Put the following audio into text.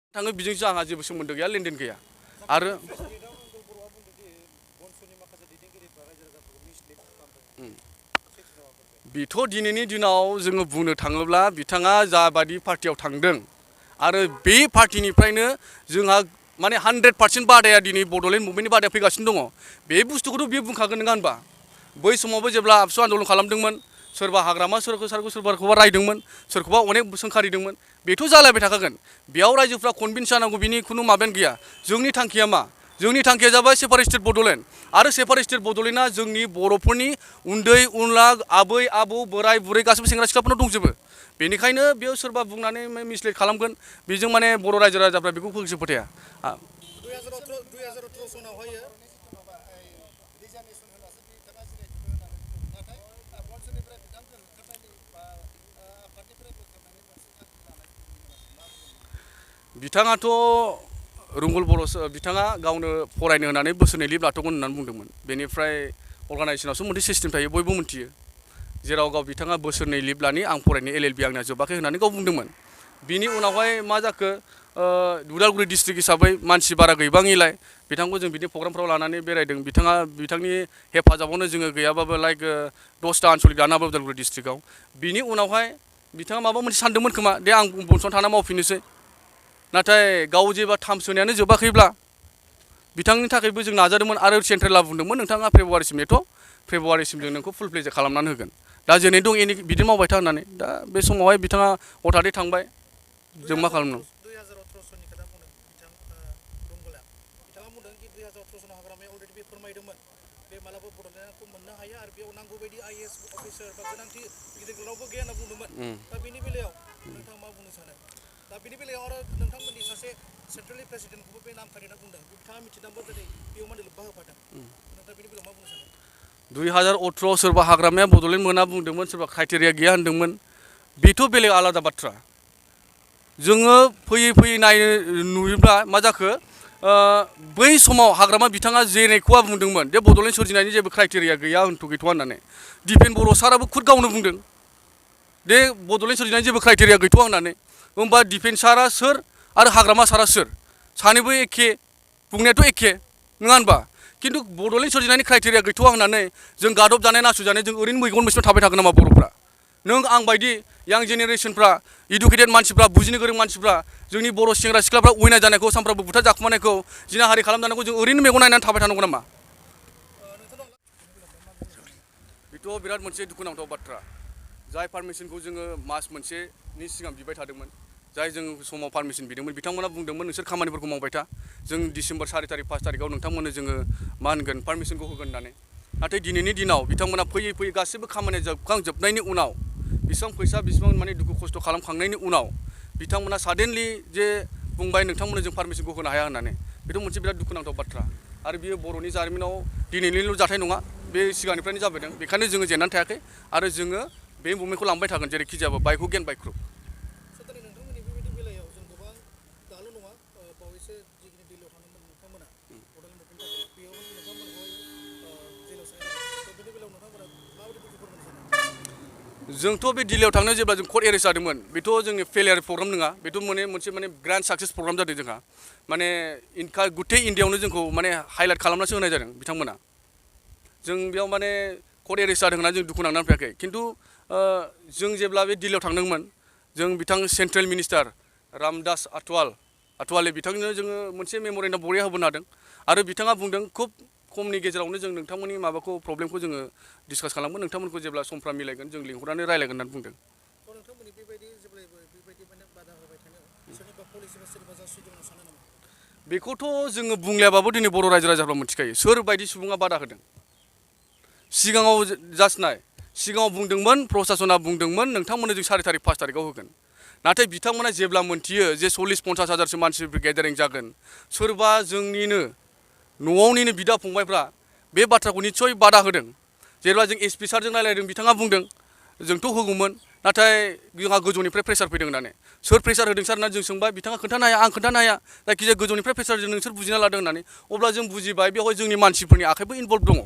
थाङो बिजोंसो आंहा जेबो सोमोन्दो गैया लेनदेन गैया आरो बेथ' दिनैनि दिनाव जोङो बुंनो थाङोब्ला बिथाङा जाबादि पार्टियाव थांदों आरो बे पार्टिनिफ्रायनो जोंहा माने 100% बादाया दिनै बड'लेण्ड मुभमेन्टनि बादाया फैगासिनो दङ बे बुस्थुखौथ' बियो बुंखागोन नङा होनबा बै समावबो जेब्ला आबसु आन्दलन खालामदोंमोन सोरबा हाग्रामा सोरखौबा रायदोंमोन सोरखौबा अनेक सोंखारिदोंमोन बेथ' जालायबाय थाखागोन बेयाव रायजोफ्रा कनभिन्स जानांगौ बिनि खुनु माबायानो गैया जोंनि थांखिया मा जोंनि थांखिया जाबाय सेपारेट स्टेट बड'लेण्ड आरो सेपारेट स्टेट बड'लेण्डआ जोंनि बर'फोरनि उन्दै उनला आबै आबौ बोराय बुरै गासैबो सेंग्रा सिख्लाफोरनाव दंजोबो बेनिखायनो बेयाव सोरबा बुंनानै मिसलिड खालामगोन बेजों माने बर' रायजो राजाफ्रा बेखौ फोजों फोथाया बिथाङाथ' रुंगुल बर' बिथाङा गावनो फरायनो होनानै बोसोरनै लिभ लाथ'गोन होननानै बुंदोंमोन बेनिफ्राय अर्गानाइजेसनावसो मोनसे सिस्टेम थायो बयबो मिथियो जेराव बिथाङा बोसोरनै लिभ लानि आं फरायनो LLB आंना जोबाखै होननानै गाव बुंदोंमोन बिनि उनावहाय मा जाखो उदालगुरि डिस्ट्रिक्ट हिसाबै मानसि बारा गैबाङैलाय बिथांखौ जों बिदि प्रग्रामफ्राव लानानै बेरायदों बिथांनि हेफाजाबावनो जोङो गैयाबाबो लाइक 10टा आनसलिक दानो हाबाय उदालगुरि डिस्ट्रिक्टआव बिनि उनावहाय बिथाङा माबा मोनसे सानदोंमोन खोमा दे आं बनस'ना थाना मावफिननोसै नाथाय गाव जेबा थाम सोनायानो जोबाखैब्ला बिथांनि थाखायबो जों नाजादोंमोन आरो सेन्ट्रेला बुंदोंमोन नोंथाङा फेब्रुवारिसिम नेथ' फेब्रुवारिसिम जों नोंखौ फुल प्लेजे खालामनानै होगोन दा जेनै दं एनै बिदि मावबाय था होननानै दा बे समावहाय बिथाङा हथादै थांबाय जों मा खालामनो दा बिनि बेलायाव आरो नोंथांमोननि सासे सेन्ट्रेलनि प्रेसिडेन्टखौबो बे नामखारि होनना बुंदों बिथाङा मिथिनांगौ दिनै बेयाव माने लोब्बा होफादों नोंथाङा बिनि बेलायाव मा बुंनो सानो 2018 सोरबा हाग्रामाया बड'लेण्ड मोना बुंदोंमोन सोरबा क्राइटेरिया गैया होनदोंमोन बेथ' बेलेग आलादा बाथ्रा जोङो फैयै फैयै नायनो नुयोब्ला मा जाखो बै समाव हाग्रामा बिथाङा जेनेखौआ बुंदोंमोन जे बड'लेण्ड सोरजिनायनि जेबो क्राइटेरिया गैया गैथ'वा होननानै दिपेन बर' साराबो खुद गावनो बुंदों दे बड'लेण्ड सोरजिनायनि जेबो क्राइटेरिया गैथ'वा होननानै होमबा दिपेन सारा सोर आरो हाग्रामा सारा सोर सानैबो एखे बुंनायाथ' एखे नङा होनबा खिन्थु बड'लेण्ड सोरजिनायनि क्राइटेरिया गैथ'वा होननानै जों गादब जानाय नासयजानाय जों ओरैनो मैगन मैसोम थाबाय थागोन नामा बर'फ्रा नों आं बायदि यां जेनेरेसनफ्रा इडुकेटेड मानसिफ्रा बुजिनो गोरों मानसिफ्रा जोंनि बर' सेंग्रा सिख्लाफ्रा अयनाय जानायखौ सानफ्रामबो बुथार जाखुमानायखौ जिनाहारि खालामजानायखौ जों ओरैनो मेगन नायनानै थाबाय थानांगौ नामा बेथ' बिराद मोनसे दुखुनांथाव बाथ्रा जाय पारमिसनखौ जोङो मास मोनसेनि सिगां बिबाय थादोंमोन जाय जों समाव पारमिसन बिदोंमोन बिथांमोना बुंदोंमोन नोंसोर खामानिफोरखौ मावबाय था जों डिसेम्बर 4 तारिख 5 तारिखआव नोंथांमोननो जोङो मा होनगोन पारमिसनखौ होगोन होननानै नाथाय दिनैनि दिनाव बिथांमोना फैयै फैयै गासैबो खामानिया जोबखांजोबनायनि उनाव बेसेबां फैसा बेसेबां माने दुखु खस्थ' खालामखांनायनि उनाव बिथांमोना साडेनलि जे बुंबाय नोंथांमोननो जों पारमिसनखौ होनो हाया होननानै बेथ' मोनसे बिराद दुखुनांथाव बाथ्रा आरो बियो बर'नि जारिमिनाव दिनैनिल' जाथाय नङा बे सिगांनिफ्रायनो जाबोदों बेखायनो जोङो जेननानै थायाखै आरो जोङो बे मुभमेन्टखौ लांबाय थागोन जेरैखि जायाबो बाइक हुक एन्ड बाइक क्रु जोंथ' बे दिल्लीयाव थांनो जेब्ला जों कर्ट एरेस्ट जादोंमोन बेथ' जोंनि फेलियार प्रग्राम नङा बेथ' मोनसे ग्रान्ड साक्सेस प्रग्राम जादों जोंहा माने गुथै इन्डियायावनो जोंखौ माने हाइलाइट खालामनासो होनाय जादों बिथांमोना जों बेयाव माने कर्ट एरेस्ट जादों होननानै जों दुखु नांनानै फैयाखै खिन्थु जों जेब्ला बे दिल्लीयाव थांदोंमोन जों बिथां सेन्ट्रेल मिनिस्टार रामदास आथवाले बिथांनो जोङो मोनसे मेम'रेन्डाम बरिया होबोनो हादों आरो बिथाङा बुंदों खुब खमनि गेजेरावनो जों नोंथांमोननि माबाखौ प्रब्लेमखौ जोङो डिसकास खालामगोन नोंथांमोनखौ जेब्ला समफ्रा मिलायगोन जों लिंहरनानै रायलायगोन होननानै बुंदों बेखौथ' जोङो बुंलायाबाबो दिनै बर' रायजो राजाफ्रा मिथिखायो सोरबायदि सुबुङा बादा होदों सिगाङाव जास्ट नाय सिगाङाव बुंदोंमोन प्रशासना बुंदोंमोन नोंथांमोननो जों 4 तारिख 5 तारिखआव होगोन नाथाय बिथांमोना जेब्ला मोनथियो जे 40-50 हाजारसो मानसिफोर गेदारिं जागोन सोरबा जोंनिनो न'आवनिनो बिदा फंबायफ्रा बे बाथ्राखौ निस्सय बादा होदों जेब्ला जों एसपि सारजों रायलायदों बिथाङा बुंदों जोंथ' होगौमोन नाथाय जोंहा गोजौनिफ्राय प्रेसार फैदों होननानै सोर प्रेसार होदों सार होननानै जों सोंबाय बिथाङा खोन्थानो हाया आं खोन्थानो हाया जायखिजाया गोजौनिफ्राय प्रेसारजों नोंसोर बुजिना लादों होननानै अब्ला जों बुजिबाय बेवहाय जोंनि मानसिफोरनि आखाइबो इनभल्भ दङ